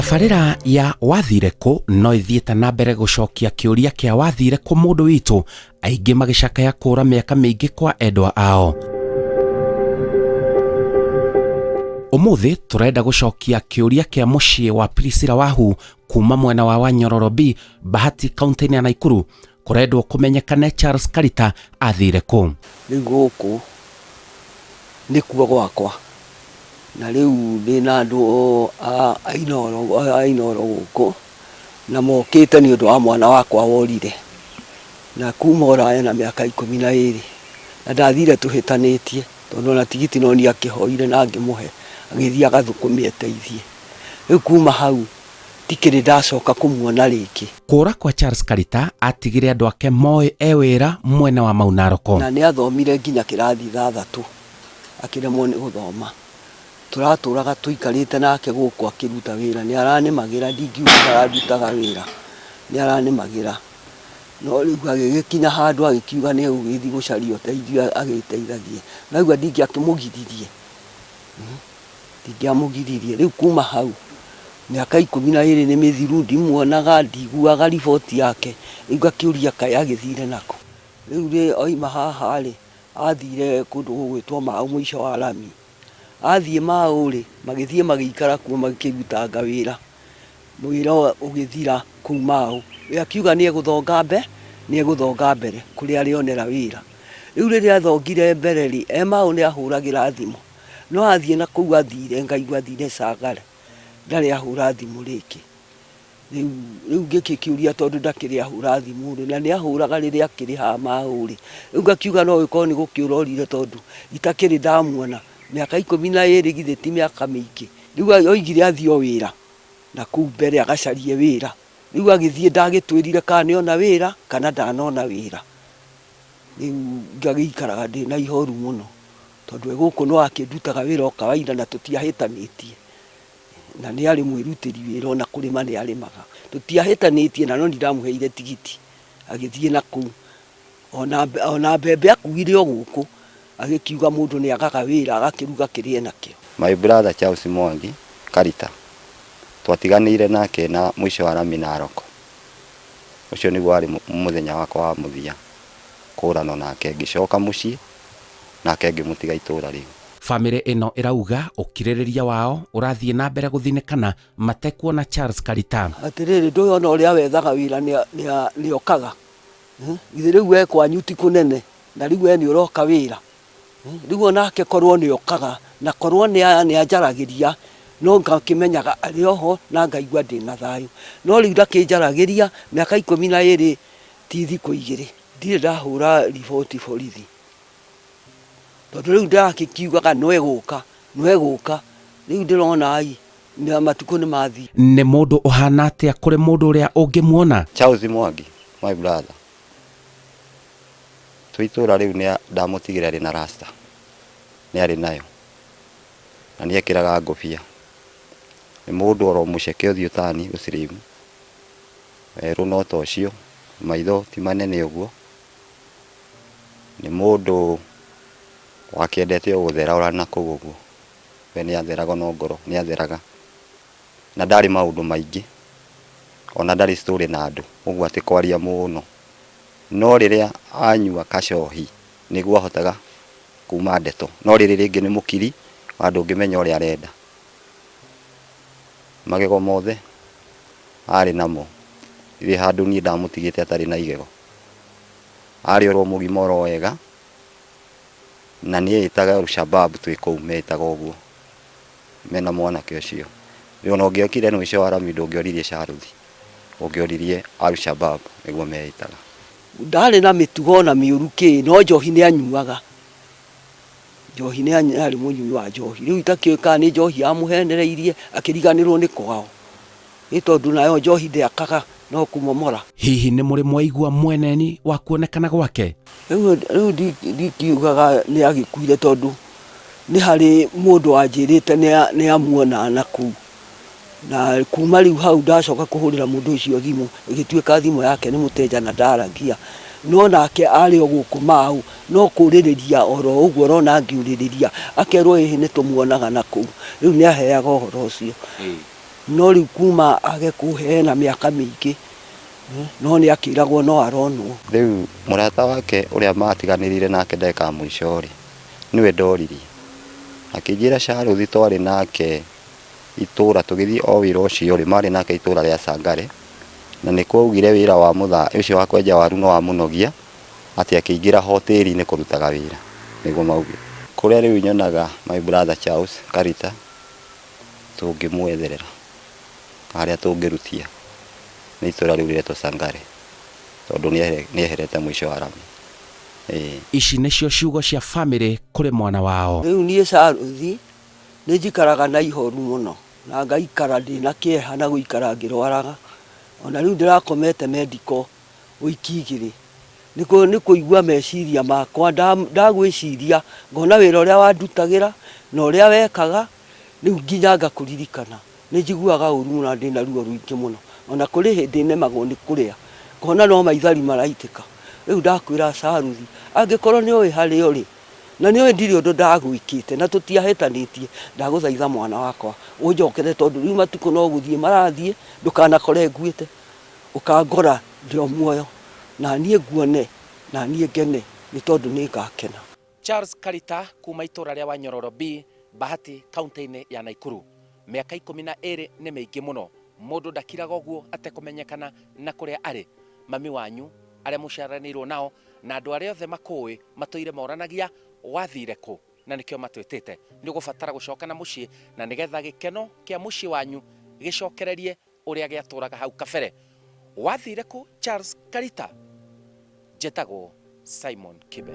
Tabarĩra ya wathire kũ no ĩthiĩte na mbere gũcokia kĩũria kĩa wathire kũ mũndũ witũ, aingĩ magĩcakaya kũra mĩaka mĩingĩ kwa endwa ao. Ũmũthĩ tũrenda gũcokia kĩũria kĩa mũciĩ wa Priscilla Wahu kuma mwena wa Wanyororo B, Bahati, kaunti-inĩ ya Naikuru. Kũrendwo kũmenyekane Charles Karita athire kũ. Rĩu gũkũ nĩkuo gwakwa, na rĩu ndĩna andũ a Inooro a Inooro gũkũ, na mokĩte nĩ ũndũ wa mwana wakwa worire, na kuma ũraya na mĩaka 12, na ndathire tũhĩtanĩtie, tondũ ona tigiti no niĩ akĩhoire na ngĩmũhe, agĩthiĩ agathũkũme eteithie. Rĩu kuma hau ndikĩrĩ ndacoka kũmuona rĩngĩ. Kũũra kwa Charles Karita atigire andũ ake moĩ e wĩra mwena wa Mau Naroko. Na nĩ athomire nginya kĩrathi ithathatũ akĩremwo nĩ gũthoma. Tũratũraga tũikarĩte nake gũkũ akĩruta wĩra, nĩ aranĩmagĩra, ndingiuga ndararutaga wĩra, nĩ aranĩmagĩra. No rĩu agĩgĩkinya handũ agĩkiuga nĩ egũgĩthiĩ gũcaria ũteithio agĩteithagie. Ndaigua ndingĩakĩmũgiririe. Ndingĩamũgiririe. Rĩu kuma hau mĩaka 12 nĩ mĩthiru, ndimuonaga, ndiguaga riboti yake, rĩu ngakĩũria kaĩ agĩthire nakũ. Rĩu rĩ oima haha rĩ, athire kũndũ gũgwĩtwo Mau mũico wa rami. Athiĩ Mau rĩ, magĩthiĩ magĩikara kuo makĩrutanga wĩra, wĩra ũgĩthira kũu Mau. We akiuga nĩ egũthonga nĩ egũthonga mbere kũrĩa arĩonera wĩra. Rĩu rĩrĩa athongire mbere rĩ, e Mau nĩ ahũragĩra thimũ. No athiĩ na kũu athire ngaigua athire Sagara ndarĩ ahũra thimũ rĩngĩ. Rĩu rĩu ngĩkĩkĩũria tondũ ndakĩrĩ ahũra thimũ rĩ, na nĩ ahũraga rĩrĩa akĩrĩ haha Mau rĩ, rĩu ngakiuga no gĩkorwo nĩ gũkĩũra orire tondũ itakĩrĩ ndamuona. Mĩaka 12 githĩ ti mĩaka mĩingĩ. Rĩu oigire athiĩ o wĩra na kũu mbere agacarie wĩra. Rĩu agĩthiĩ ndagĩtwĩrire kana nĩ ona wĩra kana ndanona wĩra. Rĩu ngagĩikaraga ndĩna ihoru mũno. Tondũ e gũkũ no akĩndutaga wĩra o kawaida na tũtiahĩtanĩtie. Na nĩ arĩ mwĩrutĩri wĩra ona kũrĩma nĩ arĩmaga. Tũtiahĩtanĩtie na no niĩ ndamũheire tigiti agĩthiĩ na kũu. Ona mbembe akuire o gũkũ agĩkiuga mũndũ nĩ agaga wĩra agakĩruga kĩrĩa enakĩo. My brother Charles Mwangi Karita twatiganĩire nake na mũico wa rami Narok. Ũcio nĩguo warĩ mũthenya wakwa wa mũthia kũũranwo nake. Ngĩcoka mũciĩ nake ngĩmũtiga itũũra rĩu. Famĩlĩ ĩno ĩrauga ũkirĩrĩria wao ũrathiĩ na mbere gũthinĩkana matekuona Charles Karita. Atĩrĩrĩ, ndũĩ ona ũrĩa wethaga wĩra nĩokaga? Githĩ rĩu we kwanyu ti kũnene, na rĩu we nĩũroka wĩra? Rĩu onake korwo nĩokaga, na korwo nĩanjaragĩria, no ngakĩmenyaga arĩ oho na ngaigua ndĩna thayũ. No rĩu ndakĩnjaragĩria, mĩaka 12 ti thikũ igĩrĩ. Ndirĩ ndahũra riboti borithi, tondũ rĩu ndĩrakĩkiugaga no egũka, no egũka, rĩu ndĩrona ĩ, matukũ nĩ mathiĩ. Nĩ mũndũ ũhana atĩa kũrĩ mũndũ ũrĩa ũngĩmuona? Charles Mwangi, my brother, twĩ itũra rĩu nĩ ndamũtigire arĩ na rasta, nĩ arĩ nayo, na nĩ ekĩraga ngũbia. Nĩ mũndũ oro mũceke ũthiũ tani, gũ slim, werũ no ta ũcio, maitho ti manene ũguo. Nĩ mũndũ wakĩendete o gũthera ora nakũu ũguo, we nĩ atheraga no ngoro, nĩ atheraga. Na ndarĩ maũndũ maingĩ, ona ndarĩ story na andũ, ũguo atĩ kwaria mũno. No rĩrĩa anyua kacohi nĩguo ahotaga kuma ndeto. No rĩrĩ rĩngĩ nĩ mũkiri wa ndũngĩmenya ũrĩa arenda. Magego mothe arĩ namo, ndirĩ handũ niĩ ndamũtigĩte atarĩ na igego. Arĩ oro mũgima oro wega, na nĩ eĩtaga Al-Shabab twĩ kũu meĩtaga ũguo, mena mwanake ũcio. Rĩu ona ũngĩokire mũico wa rami ndũngĩoririe Charles, ũngĩoririe Al-Shabab nĩguo meĩtaga. Ndarĩ na mĩtugo ona mĩũru kĩ, no njohi nĩ anyuaga. Njohi nĩ arĩ mũnyui wa njohi. Rĩu itakĩũĩ kana nĩ njohi yamũhenereirie akĩriganĩrwo nĩ kwao. Ĩ tondũ nayo njohi ndĩakaga no kũmomora. Hihi nĩ mũrĩ mwaigua mweneni wa kuonekana gwake? Rĩu rĩu ndingiugaga nĩ agĩkuire tondũ nĩ harĩ mũndũ wanjĩrĩte nĩ amuona na kũu. Na kuma rĩu hau ndacoka kũhũrĩra mũndũ ũcio thimũ, ĩgĩtuĩka thimũ yake nĩ mũteja na ndaragia. No nake arĩ o gũkũ Mau, no kũrĩrĩria oro ũguo ũrona ngĩũrĩrĩria, akerwo ĩhĩ nĩ tũmuonaga na kũu. Rĩu nĩ aheaga ũhoro ũcio. No rĩu kuma age kũheana mĩaka mĩingĩ, no nĩ akĩragwo no aronwo. Rĩu mũrata wake ũrĩa matiganĩrire nake ndagĩka ya mũico rĩ, nĩwe ndoririe. Akĩnjĩra Charles twarĩ nake itũra tũgĩthiĩ o wĩra ũcio rĩ, marĩ nake itũra rĩa Sangare, na nĩkuo augire wĩra wa mũtha ũcio wa kwenja waru nĩ wamũnogia, atĩ akĩingĩra hoteli-inĩ kũrutaga wĩra, nĩguo maugire. Kũrĩa rĩu nyonaga my brother Charles Karita, tũngĩmwetherera harĩa tũngĩrutia nĩ itũra rĩu rĩretwo Sangare, tondũ nĩeherete mũico wa rami. Ĩĩ. Ici nĩcio ciugo cia famĩlĩ kũrĩ mwana wao. Rĩu niĩ Charles nĩ njikaraga na ihoru mũno na ngaikara ndĩna kĩeha na gũikara ngĩrwaraga. Ona rĩu ndĩrakomete medical wiki igĩrĩ nĩ kũigua meciria makwa ndagwĩciria ngona wĩra ũrĩa wandutagĩra na ũrĩa wekaga rĩu nginya ngakũririkana. Nĩ njiguaga ũru mũno na ndĩna ruo rũingĩ mũno. Ona kũrĩ hĩndĩ nemagwo nĩ kũrĩa ngona no maithori maraitĩka. Rĩu ndakwĩra Saruthi angĩkorwo nĩ ũĩ harĩa ũrĩ na nĩ ũĩ ndirĩ ũndũ ndagwĩkĩte na tũtiahĩtanĩtie, ndagũthaitha mwana wakwa ũnjokere tondũ rĩu matukũ no gũthiĩ marathiĩ ndũkanakore nguĩte. Ũkangora ndĩ o muoyo, na niĩ nguone, na niĩ ngene, nĩ tondũ nĩngakena. Charles Karita kuma itũra rĩa Wanyororo B, Bahati, kaunti-inĩ ya Naikuru. Mĩaka 12 nĩ mĩingĩ mũno. Mũndũ ndakiraga ũguo atekũmenyekana na kũrĩa arĩ. Mami wanyu, arĩa mũciaranĩirwo nao, na andũ arĩa othe makũĩ matũire moranagia wathire kũ, na nĩkĩo matwĩtĩte. Nĩ ũgũbatara gũcoka na mũciĩ na nĩgetha gĩkeno kĩa mũciĩ wanyu gĩcokererie ũrĩa gĩatũraga hau kabere. Wathire kũ Charles Karita? Njĩtagwo Simon Kibe.